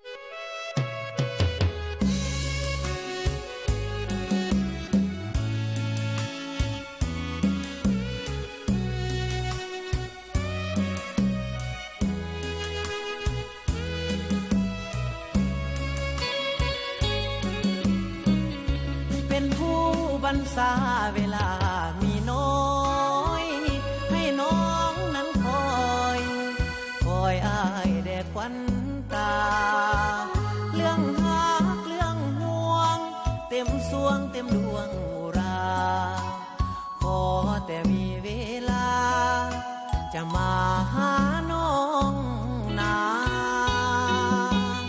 ເປັນຜູ້ບັນຊາເວລາມີນ້ອຍ ໃຫ້ນ້ອງນັ້ນຄອຍ ຄອຍອ້າຍແດ່ຂວັນຕາ ເລື່ອງຮັກເລື່ອງຫ່ວງ ເຕັມສວງເຕັມດວງອຸລາ ຂໍແຕ່ມີເວລາ ຈະມາຫານ້ອງນາງ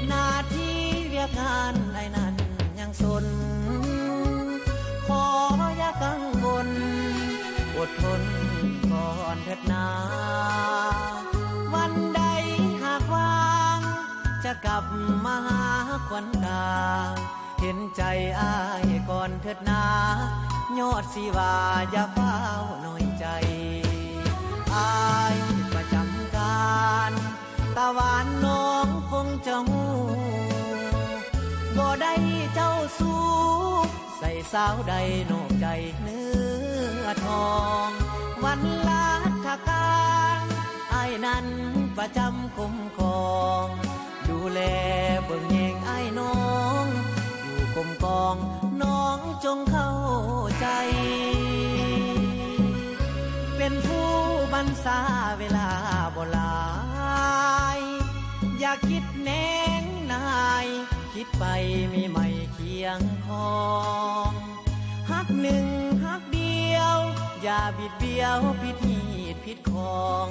ໜ້າທີ່ວຽກງານອ້າຍນັ້ນຍັງສົນ ຂໍຢ່າກັງວົນ ອົດທົນກ່ອນເຖີດນາ ວັນໃດຫາກວ່າງ ຈະກັບມາຫາຂວັນຕາ ເຫັນໃຈອ້າຍກ່ອນເຖີດນາ ຍອດສີວາຢ່າຟ້າວນ້ອຍໃຈ ອ້າຍປະຈຳການ ຕາຫວານນ້ອງຄົງຈະຮູ້ ບໍ່ໄດ້ເຈົ້າຊູ້ ໃສ່ສາວໃດນອກໃຈເນື້ອທອງ ວັນລາດຖະການ ອ້າຍນັ້ນປະຈຳຄຸ້ມຄອງ ດູແລເບິ່ງແຍງອ້າຍນ້ອງ ຢູ່ກົມກອງ ນ້ອງຈົ່ງເຂົ້າໃຈ ເປັນຜູ້ບັນຊາເວລາບໍ່ຫຼາຍ ຢ່າຄິດແນງນາຍ ຄິດໄປມີໃໝ່ຄຽງຄອງ ຮັກໜຶ່ງຮັກດຽວ ຢ່າບິດບຽວ ຜິດຮີດຜິດຄອງ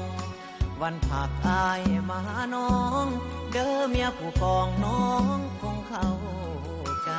ວັນພັກອ້າຍມາຫານ້ອງ ເດີເມຍຜູ້ຄອງ ນ້ອງຄົງເຂົ້າໃຈ.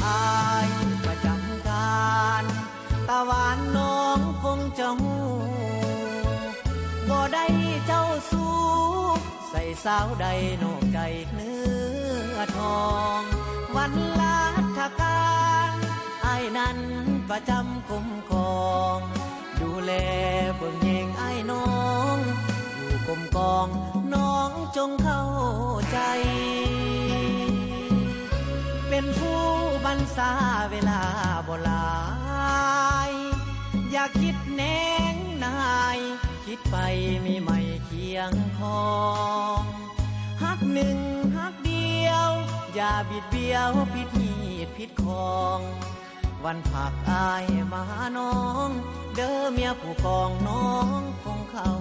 ອ້າຍປະຈຳການ ຕາຫວານນ້ອງຄົງຈະຮູ້ ບໍ່ໄດ້ເຈົ້າຊູ້ ໃສ່ສາວໃດນອກໃຈເນື້ອທອງ ວັນລາດຖະການ ອ້າຍນັ້ນປະຈຳຄຸ້ມຄອງ ດູແລເບິ່ງແຍງອ້າຍນ້ອງ ຢູ່ກົມກອງ ນ້ອງຈົ່ງເຂົ້າໃຈ ເປັນຜູ້ບັນຊາເວລາບໍ່ຫຼາຍ ຢ່າຄິດແນງນາຍ ຄິດໄປມີໃໝ່ຄຽງຄອງ ຮັກໜຶ່ງຮັກດຽວ ຢ່າບິດບຽວ ຜິດຮີດຜິດຄອງ ວັນພັກອ້າຍມາຫານ້ອງ ເດີເມຍຜູ້ຄອງ ນ້ອງຄົງເຂົ້າ